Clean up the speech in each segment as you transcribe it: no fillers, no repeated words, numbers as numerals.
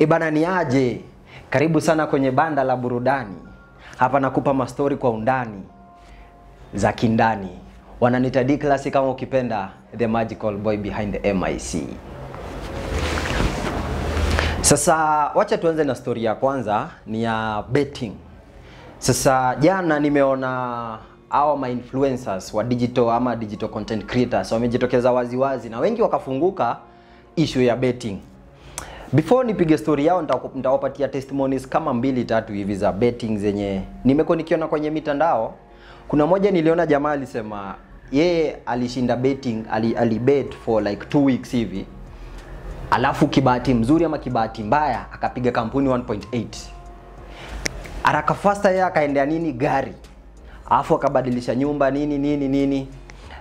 Ebana ni aje? Karibu sana kwenye banda la burudani. Hapa nakupa mastori kwa undani za kindani. Wananiita D Class kama ukipenda, the magical boy behind the MIC. Sasa wacha tuanze na story ya kwanza, ni ya betting. Sasa jana nimeona hawa ma influencers wa digital ama digital content creators wamejitokeza waziwazi na wengi wakafunguka issue ya betting. Before nipige story yao nitawapatia testimonies kama 2-3 hivi za betting zenye nimekuwa nikiona kwenye mitandao. Kuna moja niliona jamaa alisema yeye alishinda betting, alibet for like 2 weeks hivi. Alafu kibahati mzuri ama kibahati mbaya akapiga kampuni 1.8. Haraka faster yeye akaendea nini gari. Alafu akabadilisha nyumba nini nini nini.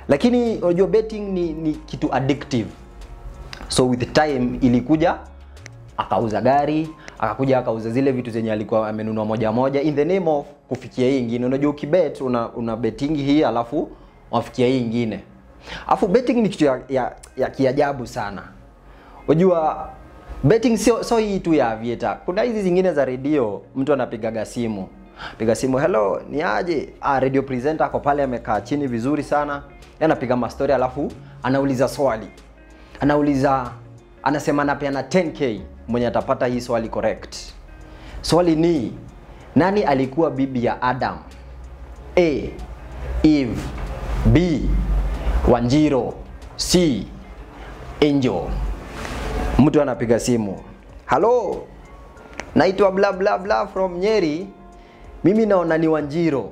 Lakini unajua betting ni kitu addictive. So with time ilikuja akauza gari, akakuja akauza zile vitu zenye alikuwa amenunua moja moja in the name of kufikia hii nyingine. Unajua ukibet una betting hii alafu wafikia hii nyingine. Alafu betting ni kitu ya kiajabu sana. Unajua betting sio hii tu ya aviator. Kuna hizi zingine za radio, mtu anapigaga simu. Piga simu, hello, ni aje? Radio presenter ako pale amekaa chini vizuri sana. Yeye anapiga ma story alafu anauliza swali. Anauliza, anasema anapeana 10k mwenye atapata hii swali correct. Swali ni nani alikuwa bibi ya Adam? A. Eve, B. Wanjiro, C. Angel. Mtu anapiga simu. Hello, naitwa bla bla bla from Nyeri. Mimi naona ni Wanjiro.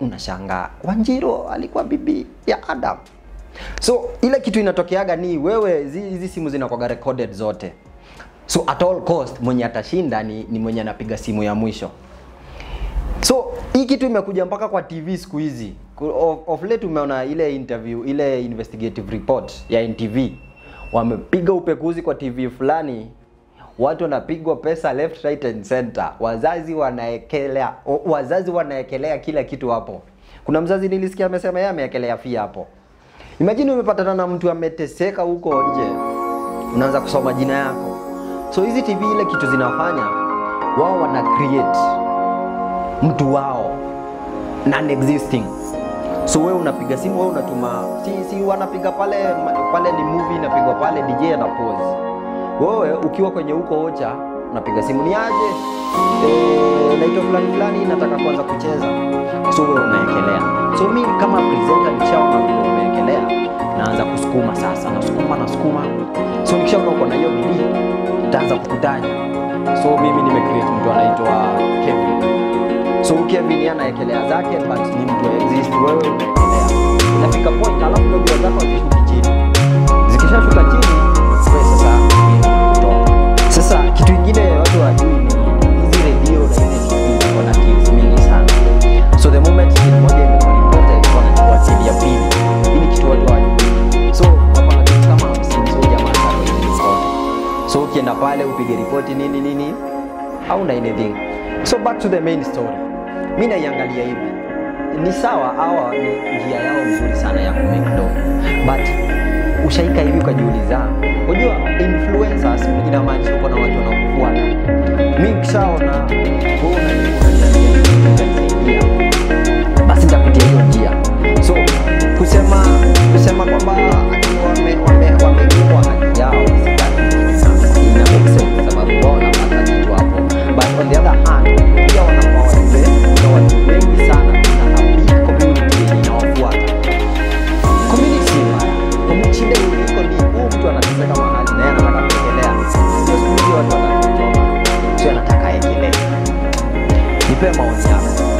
Unashangaa. Wanjiro alikuwa bibi ya Adam. So ile kitu inatokeaga ni wewe hizi simu zinakuwa recorded zote. So at all cost mwenye atashinda ni mwenye anapiga simu ya mwisho. So hii kitu imekuja mpaka kwa TV siku hizi. Of late umeona ile interview, ile investigative report ya NTV. Wamepiga upekuzi kwa TV fulani. Watu wanapigwa pesa left, right and center. Wazazi wanaekelea kila kitu hapo. Kuna mzazi nilisikia amesema yeye ameekelea fee hapo. Imagine umepatana na mtu ameteseka huko nje. Unaanza kusoma jina yako. So hizi TV ile kitu zinafanya, wao wana create mtu wao non-existing. So wewe unapiga simu, wewe unatuma, si wanapiga pale pale ni movie inapigwa pale, DJ ana pause. Wewe ukiwa kwenye huko ocha unapiga simu, ni aje? Naitwa fulani fulani nataka kuanza kucheza. So wewe unaekelea. So mimi kama presenter nikishaona vile umeekelea, naanza kusukuma sasa, nasukuma. So nikishaona uko na hiyo bidii, nitaanza kukutaja. So mimi nimecreate mtu anaitwa Kevin. So Kevin anaekelea zake but ni mtu exist, wewe unaekelea. Inafika point alafu ndio zako zishuki chini. Zikishashuka chini, wewe sasa kutoka. Sasa kitu kingine watu hawajui ni hizi radio na hizi TV ziko na tips mingi sana. So the moment simu moja imekuwa reported, wanachukua simu ya pili. Hii ni kitu watu hawajui. So wako na tips kama 50, so jamaa sana hizi zote. So ukienda pale upige ripoti nini nini, hauna anything. So back to the main story. Mimi naiangalia hivi. Ni sawa hawa ni njia yao nzuri sana ya kumake dough. But ushaika hivi ukajiuliza, unajua influencers inamaanisha uko na watu wanaokufuata. Mimi kishaona wewe unanisaidia, basi nitapitia hiyo njia. So kusema kwamba wamenyimwa haki yao ina make sense sababu wao wanapata kitu hapo. But on the other hand, pia wanafaa wajue kuna watu wengi sana na big community inawafuata. Community mbaya. Community iko ni huyu mtu anateseka mahali na yeye anataka kuendelea. Sio siku hizi watu wanachoma. Sio anataka aendelee. Nipe maoni yako.